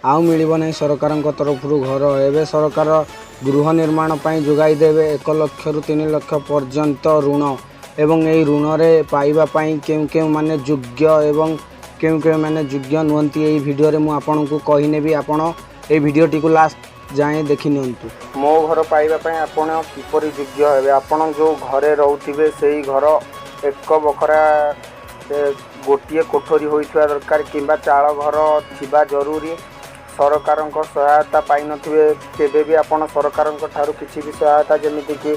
ଆଉ ମିଳିବ ନାହିଁ ସରକାରଙ୍କ ତରଫରୁ ଘର। ଏବେ ସରକାର ଗୃହ ନିର୍ମାଣ ପାଇଁ ଯୋଗାଇ ଦେବେ 1 ଲକ୍ଷରୁ 3 ଲକ୍ଷ ପର୍ଯ୍ୟନ୍ତ ଋଣ। ଏବଂ ଏହି ଋଣରେ ପାଇବା ପାଇଁ କେଉଁ କେଉଁମାନେ ଯୋଗ୍ୟ ଏବଂ କେଉଁ କେଉଁମାନେ ଯୋଗ୍ୟ ନୁହନ୍ତି, ଏହି ଭିଡ଼ିଓରେ ମୁଁ ଆପଣଙ୍କୁ କହିନେବି। ଆପଣ ଏହି ଭିଡ଼ିଓଟିକୁ ଲାଷ୍ଟ ଯାଏଁ ଦେଖି ନିଅନ୍ତୁ। ମୋ ଘର ପାଇବା ପାଇଁ ଆପଣ କିପରି ଯୋଗ୍ୟ ହେବେ? ଆପଣ ଯେଉଁ ଘରେ ରହୁଥିବେ, ସେଇ ଘର ଏକ ବଖରା ଗୋଟିଏ କୋଠରୀ ହୋଇଥିବା ଦରକାର କିମ୍ବା ଚାଳ ଘର ଥିବା ଜରୁରୀ। ସରକାରଙ୍କ ସହାୟତା ପାଇନଥିବେ। କେବେ ବି ଆପଣ ସରକାରଙ୍କ ଠାରୁ କିଛି ବି ସହାୟତା, ଯେମିତିକି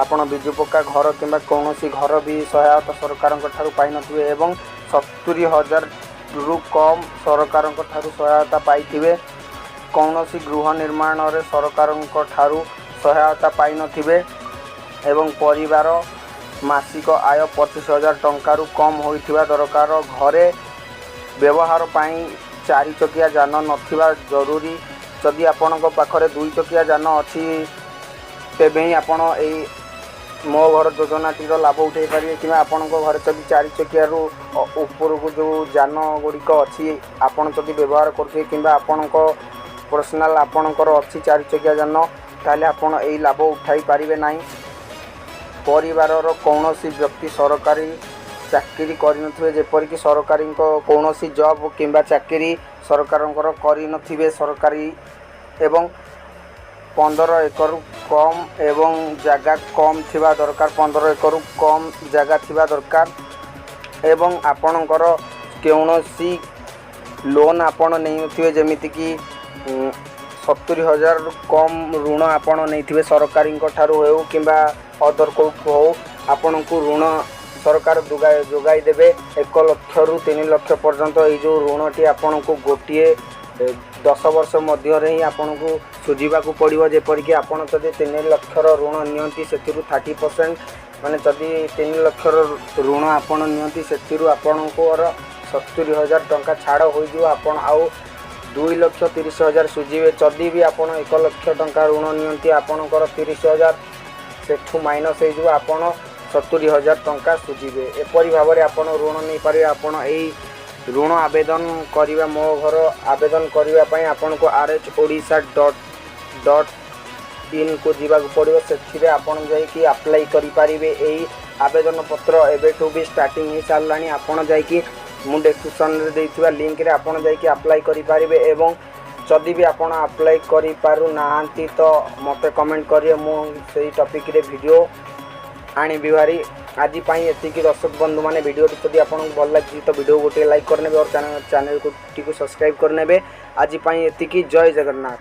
ଆପଣ ବିଜୁ ପକ୍କା ଘର କିମ୍ବା କୌଣସି ଘର ବି ସହାୟତା ସରକାରଙ୍କ ଠାରୁ ପାଇନଥିବେ ଏବଂ 70,000ରୁ କମ୍ ସରକାରଙ୍କ ଠାରୁ ସହାୟତା ପାଇଥିବେ। କୌଣସି ଗୃହ ନିର୍ମାଣରେ ସରକାରଙ୍କ ଠାରୁ ସହାୟତା ପାଇନଥିବେ ଏବଂ ପରିବାର ମାସିକ ଆୟ 25,000 ଟଙ୍କାରୁ କମ୍ ହୋଇଥିବା ଦରକାର। ଘରେ ବ୍ୟବହାର ପାଇଁ ଚାରି ଚକିଆ ଯାନ ନଥିବା ଜରୁରୀ। ଯଦି ଆପଣଙ୍କ ପାଖରେ ଦୁଇ ଚକିଆ ଯାନ ଅଛି, ତେବେ ହିଁ ଆପଣ ଏଇ ମୋ ଘର ଯୋଜନାଟିର ଲାଭ ଉଠାଇ ପାରିବେ। କିମ୍ବା ଆପଣଙ୍କ ଘରେ ଯଦି ଚାରି ଚକିଆରୁ ଉପରକୁ ଯେଉଁ ଯାନ ଗୁଡ଼ିକ ଅଛି, ଆପଣ ଯଦି ବ୍ୟବହାର କରୁଥିବେ କିମ୍ବା ଆପଣଙ୍କ ପର୍ସନାଲ୍ ଆପଣଙ୍କର ଅଛି ଚାରି ଚକିଆ ଯାନ, ତାହେଲେ ଆପଣ ଏଇ ଲାଭ ଉଠାଇ ପାରିବେ ନାହିଁ। ପରିବାରର କୌଣସି ବ୍ୟକ୍ତି ସରକାରୀ ଚାକିରି କରିନଥିବେ, ଯେପରିକି ସରକାରୀଙ୍କ କୌଣସି ଜବ୍ କିମ୍ବା ଚାକିରି ସରକାରଙ୍କର କରିନଥିବେ ସରକାରୀ ଏବଂ 15 ଏକରରୁ କମ୍ ଏବଂ ଜାଗା କମ୍ ଥିବା ଦରକାର। 15 ଏକରରୁ କମ୍ ଜାଗା ଥିବା ଦରକାର ଏବଂ ଆପଣଙ୍କର କୌଣସି ଲୋନ୍ ଆପଣ ନେଇନଥିବେ, ଯେମିତିକି 70,000ରୁ କମ୍ ଋଣ ଆପଣ ନେଇଥିବେ, ସରକାରୀଙ୍କ ଠାରୁ ହେଉ କିମ୍ବା ଅଦର କେଉଁଠୁ ହେଉ। ଆପଣଙ୍କୁ ଋଣ ସରକାର ଯୋଗାଇ ଦେବେ 1 ଲକ୍ଷରୁ 3 ଲକ୍ଷ ପର୍ଯ୍ୟନ୍ତ। ଏଇ ଯେଉଁ ଋଣଟି ଆପଣଙ୍କୁ ଗୋଟିଏ 10 ବର୍ଷ ମଧ୍ୟରେ ହିଁ ଆପଣଙ୍କୁ ସୁଝିବାକୁ ପଡ଼ିବ। ଯେପରିକି ଆପଣ ଯଦି 3 ଲକ୍ଷର ଋଣ ନିଅନ୍ତି, ସେଥିରୁ 30%, ମାନେ ଯଦି 3 ଲକ୍ଷର ଋଣ ଆପଣ ନିଅନ୍ତି, ସେଥିରୁ ଆପଣଙ୍କର 70,000 ଟଙ୍କା ଛାଡ଼ ହୋଇଯିବ। ଆପଣ ଆଉ 2,30,000 ସୁଝିବେ। ଯଦି ବି ଆପଣ 1 ଲକ୍ଷ ଟଙ୍କା ଋଣ ନିଅନ୍ତି, ଆପଣଙ୍କର 30,000 ସେଠୁ ମାଇନସ୍ ହେଇଯିବ, ଆପଣ 70,000 ଟଙ୍କା ସୁଝିବେ। ଏପରି ଭାବରେ ଆପଣ ଋଣ ନେଇପାରିବେ। ଆପଣ ଏଇ ଋଣ ଆବେଦନ କରିବା, ମୋ ଘର ଆବେଦନ କରିବା ପାଇଁ ଆପଣଙ୍କୁ rhodisha.dot inକୁ ଯିବାକୁ ପଡ଼ିବ। ସେଥିରେ ଆପଣ ଯାଇକି ଆପ୍ଲାଏ କରିପାରିବେ। ଏଇ ଆବେଦନ ପତ୍ର ଏବେଠୁ ବି ଷ୍ଟାର୍ଟିଂ ହେଇସାରିଲାଣି। ଆପଣ ଯାଇକି ମୁଁ ଡେସ୍କ୍ରିପସନ୍ରେ ଦେଇଥିବା ଲିଙ୍କରେ ଆପଣ ଯାଇକି ଆପ୍ଲାଏ କରିପାରିବେ। ଏବଂ ଯଦି ବି ଆପଣ ଆପ୍ଲାଏ କରିପାରୁନାହାନ୍ତି, ତ ମୋତେ କମେଣ୍ଟ କରିବେ, ମୁଁ ସେଇ ଟପିକ୍ରେ ଭିଡ଼ିଓ ଆଣିବି ଭାରି। ଆଜି ପାଇଁ ଏତିକି ଦର୍ଶକ ବନ୍ଧୁମାନେ। ଭିଡ଼ିଓଟି ଯଦି ଆପଣଙ୍କୁ ଭଲ ଲାଗିଛି, ତ ଭିଡ଼ିଓ ଗୋଟିଏ ଲାଇକ୍ କରିନେବେ ଆଉ ଚ୍ୟାନେଲକୁ ଟିକୁ ସବସ୍କ୍ରାଇବ୍ କରିନେବେ। ଆଜି ପାଇଁ ଏତିକି। ଜୟ ଜଗନ୍ନାଥ।